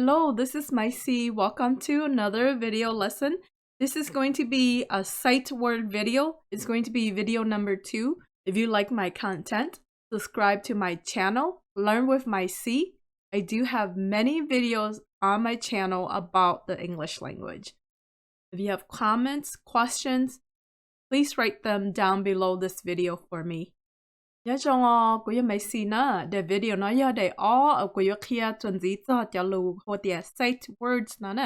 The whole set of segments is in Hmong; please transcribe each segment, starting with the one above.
Hello, this is Maisie. Welcome to another video lesson. This is going to be a sight word video. It's going to be video number two. If you like my content, subscribe to my channel, Learn with Maisie. I do have many videos on my channel about the English language. If you have comments, questions, please write them down below this video for me. Nyob zoo os, kuv yog Maisie na. Daim video no yog daim ob uas kuv yuav qhia txuas ntxiv txog cov lus hu tias sight words no na.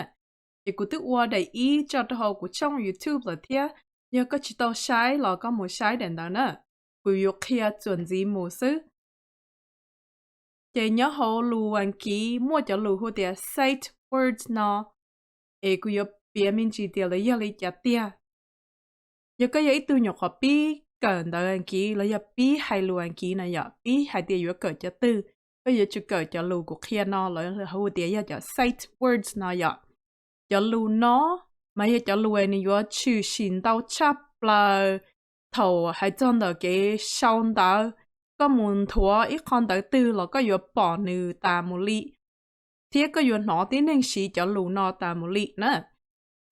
Ces kuv twb ua daim ib tso rau hauv kuv channel YouTube lawm thiab. Yog koj tsis tau saib los koj mus saib daim ntawd na. Kuv yuav qhia txuas ntxiv mus xwb. Ces nyob hauv lus Askiv muaj cov lus hu tias sight words no, es kuv yuav piav me ntsis tias lawv yog li cas tiag. Yog koj yog ib tug nyuam qhuav pib kawm ntawv Askiv los yog pib hais lus Askiv no yom, pib hais tias yuav kawm cov twg, koj yuav tsum kawm cov lus kuv qhia no, lawv hu tias yog cov sight words no yom. Cov lus no mas yog cov lus nws yuav tshwm sim ntau tshaj plaws thaum hais txog ntawm kev sau ntawv. Koj mus nthuav ib qho ntawv twg los koj yuav pom nws tas mus li, thiab koj yuav hnov tib neeg siv cov lus no tas mus li na.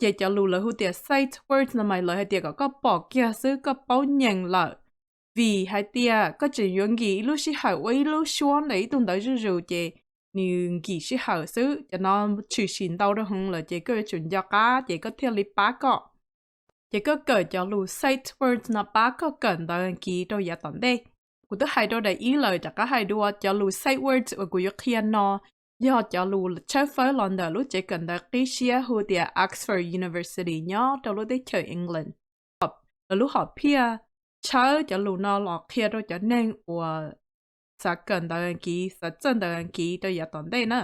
Ces cov lus lawv hu tias sight words no mas lawv hais tias kom koj pom kiag xwb koj paub nyeem lawm, vim hais tias koj tseem yuav nkim ib lub sij hawm ua ib lub suab ntawm ib tug ntawv zuj zus ces nws nkim sij hawm xwb. Cov no tshwm sim ntau rau heev lawm ces koj yuav tsum nco qab ces koj thiaj li pab koj. Ces koj kawm cov lus sight words no pab koj kawm ntawv Askiv rau yav tom ntej. Kuv twb hais rau daim ib lawm, rov qab hais dua, cov lus sight words uas kuv yuav qhia no yog cov lus tshawb fawb los ntawm lub tsev kawm ntawv qib siab hu tias Oxford University nyob rau lub teb chaws England. Lawv lub hom phiaj tshawb cov lus no los qhia rau cov neeg uas xav kawm ntawv Askiv, xav txawj ntawv Askiv rau yav tom ntej na.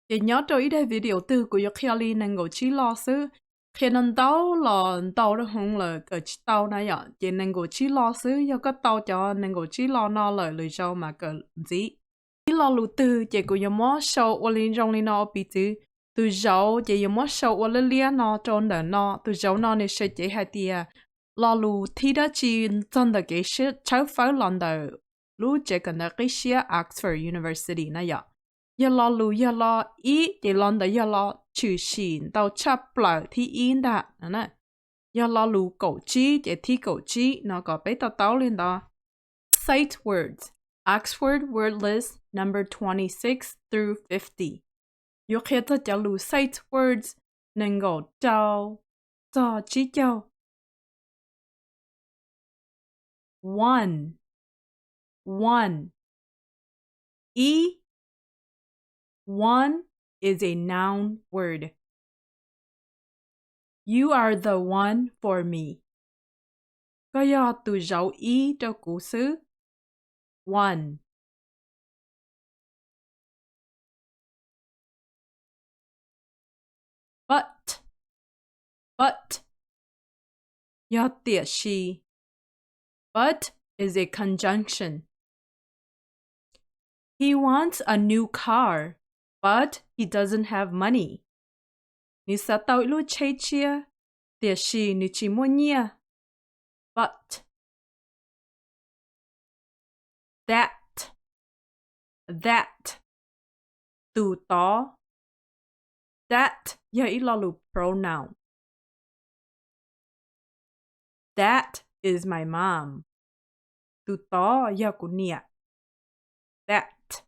Ces nyob rau ib daim video twg kuv yuav qhia li nees nkaum tsib lo xwb. Qhia no ntau los ntau rau heev lawm kawm tsis tau na yom, ces nees nkaum tsib lo xwb. Yog koj tau cov nees nkaum tsib lo no lawm lwm zaus mas kawm ntxiv. Ib lo lus twg ces kuv yuav muab sau ua li zoo li no ua piv txwv. Tus zauv ces yuav muab sau ua liab liab no rau ntawm no. Tus zauv no nws sau cev hais tias lo lus thib dab tsi txog ntawm kev tshawb fawb los ntawm lub tsev kawm ntawv qib siab Oxford University na yom. Yog lo lus yog lo ib ces lo ntawd yog lo tshwm sim ntau tshaj plaws thib ib ntag no. Yog lo lus kaum tsib ces thib kaum tsib no kom peb to taub li ntawd. Sight words, Oxford Word List number twenty-six through fifty. Yuav qhia txog cov lus sight words nees nkaum rau txog tsib caug. One, one. Ib. One is a noun word. You are the one for me. Koj yog tus zauv ib rau kuv xwb. One. But, but yog tiam sis. But is a conjunction. He wants a new car, but he doesn't have money. Nws xav tau ib lub tsheb tshiab, tiam sis nws tsis muaj nyiaj. But. That, that. Tus tod. That yog ib lo lus pronoun. That is my mom. Tus tod yog kuv niam. That.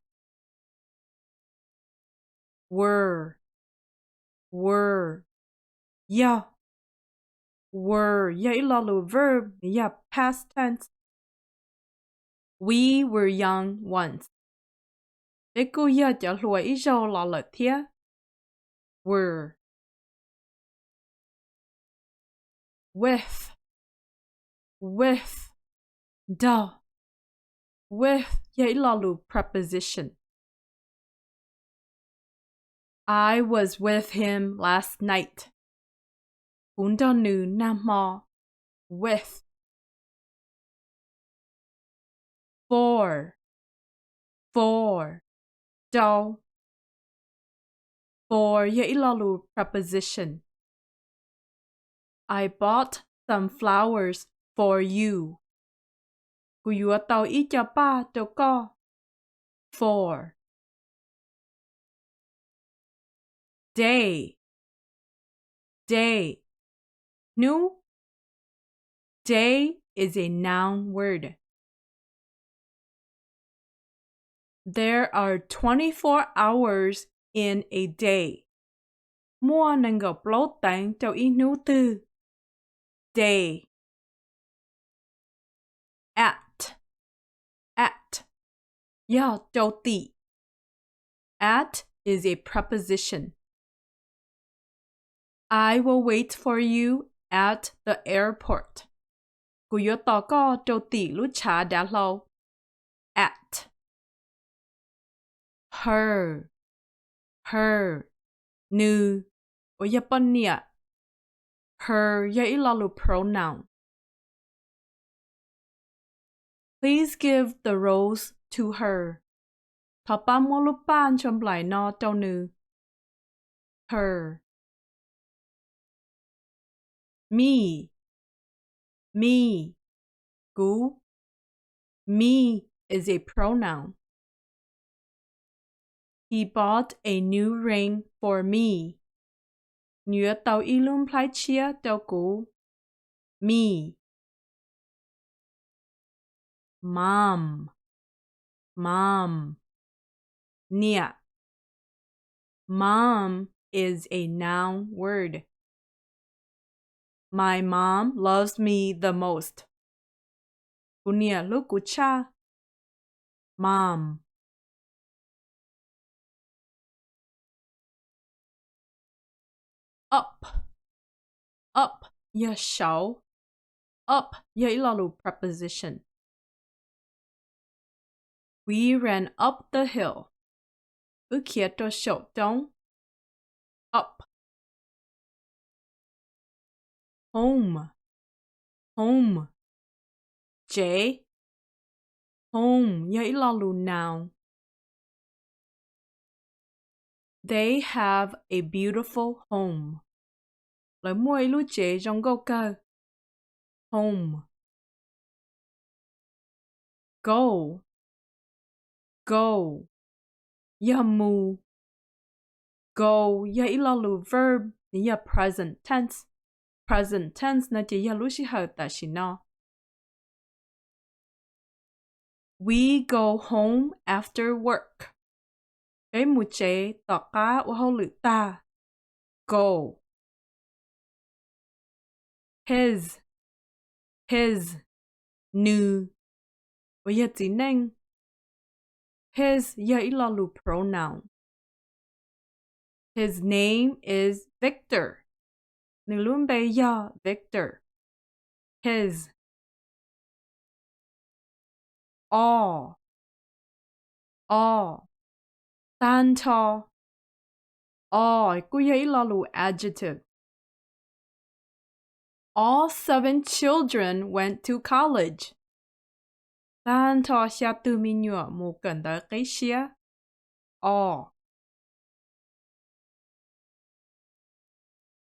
Were, were, yog. Were yog ib lo lus verb, yog past tense. We were young once. Peb kuj yog cov hluas ib zaug los lawm thiab. Were. With, with, nrog. With yog ib lo lus preposition. I was with him last night. Kuv nrog nws nag hmo. With. For, for, rau. For yog ib lo lus preposition. I bought some flowers for you. Kuv yuav tau ib co paj rau koj. For. Day. Day. Hnub. Day is a noun word. There are twenty-four hours in a day. Muaj nees nkaum plaub teev rau ib hnub twg. Day. At. At. Yog rau tim. At is a preposition. I will wait for you at the airport. Kuv yuav tos koj rau tim lub tshav dav hlau. At. Her. Her. Nws. Uas yog poj niam. Her yog ib lo lus pronoun. Please give the rose to her. Thov pab muab lub paj ntshua nplaim no rau nws. Her. Me. Me. Kuv. Me is a pronoun. He bought a new ring for me. Nws yuav tau ib lub nplhaib tshiab rau kuv. Me. Mom. Mom. Niam. Mom is a noun word. My mom loves me the most. Kuv niam hlub kuv tshaj. Mom. Up. Up yog saud. Up yog ib lo lus preposition. We ran up the hill. Wb khiav rau saum roob. Up. Home. Home. Tsev. Home yog ib lo lus noun. They have a beautiful home. Lawv muaj ib lub tsev zoo nkauj kawg. Home. Go. Go yog mus. Go yog ib lo lus verb, nws yog present tense. Present tense no ces yog lub sij hawm tam sim no. We go home after work. Peb mus tsev tom qab ua hauj lwm tag. Go. His. His. Nws. Uas yog txiv neej. His yog ib lo lus pronoun. His name is Victor. Nws lub npe yog Victor. His. All. All. Tag nrho. All kuj yog ib lo lus adjective. All seven children went to college. Tag nrho xya tug me nyuam mus kawm ntawv qib siab. All.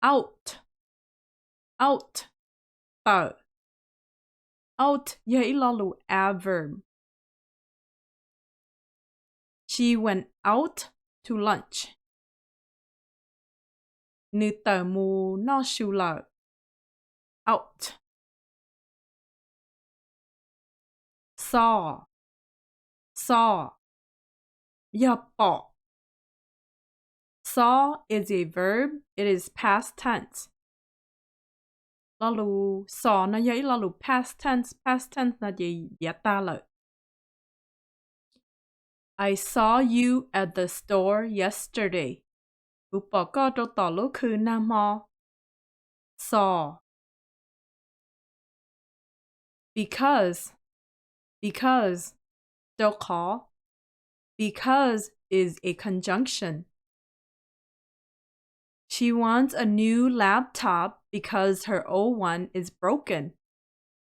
Out. Out. Tawm. Out yog ib lo lus adverb. She went out to lunch. Nws tawm mus noj su lawm. Out. Saw. Saw yog pom. Saw is a verb, it is past tense. Lo lus saw no yog ib lo lus past tense, past tense no ces yav tag lawm. I saw you at the store yesterday. Kuv pom koj rau tom lub khw nag hmo. Saw. Because. Because. Rau qhov. Because is a conjunction. She wants a new laptop because her old one is broken.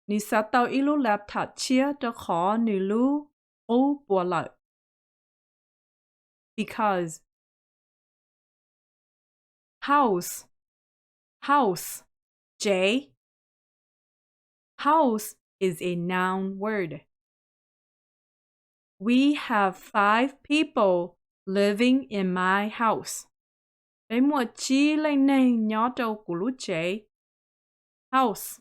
Nws xav tau ib lub laptop tshiab rau qhov nws lub qub puas lawm. Because. House. House. Tsev. House is a noun word. We have five people living in my house. Peb muaj tsib leej neeg nyob rau kuv lub tsev. House.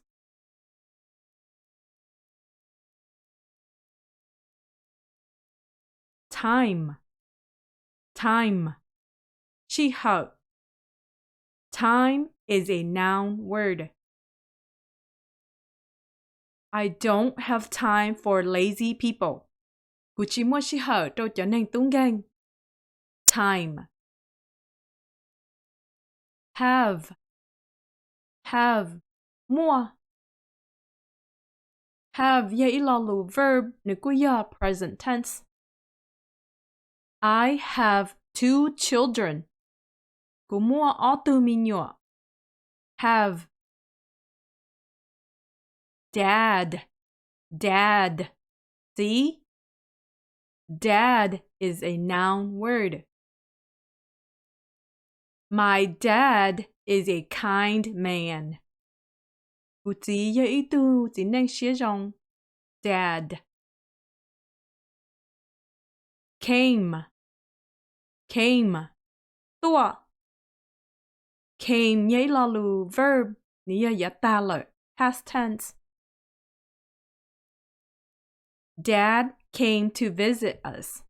Time. Time. Sij hawm. Time is a noun word. I don't have time for lazy people. Kuv tsis muaj sij hawm rau cov neeg tub nkeeg. Time. Have. Have. Muaj. Have yog ib lo lus verb, nws kuj yog present tense. I have two children. Kuv muaj ob tug me nyuam. Have. Dad. Dad. Txiv. Dad is a noun word. My dad is a kind man. Kuv txiv yog ib tug txiv neej siab zoo. Dad. Came. Came. Tuaj. Came yog ib lo lus verb, nws yog yav tag lawm, past tense. Dad came to visit us.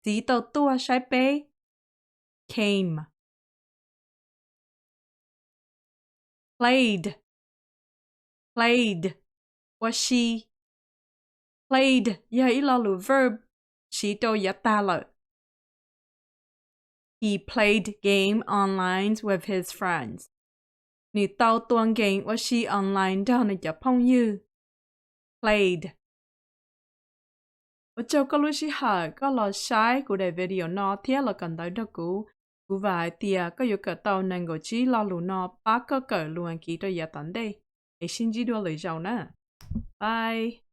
Txiv tau tuaj saib peb. Came. Played. Played. Ua si. Played yog ib lo lus verb siv rau yav tag lawm. He played game online with his friends. Nws tau tua game ua si online nrog nws cov phooj ywg. Played. Ua tsaug koj lub sij hawm koj los saib kuv daim video no thiab los kawm ntawv nrog kuv. Kuv vam hais tias koj yuav kawm tau nees nkaum tsib lo lus no pab koj kawm lus Askiv rau yav tom ntej. Es sib ntsib dua lwm zaus na. Bye.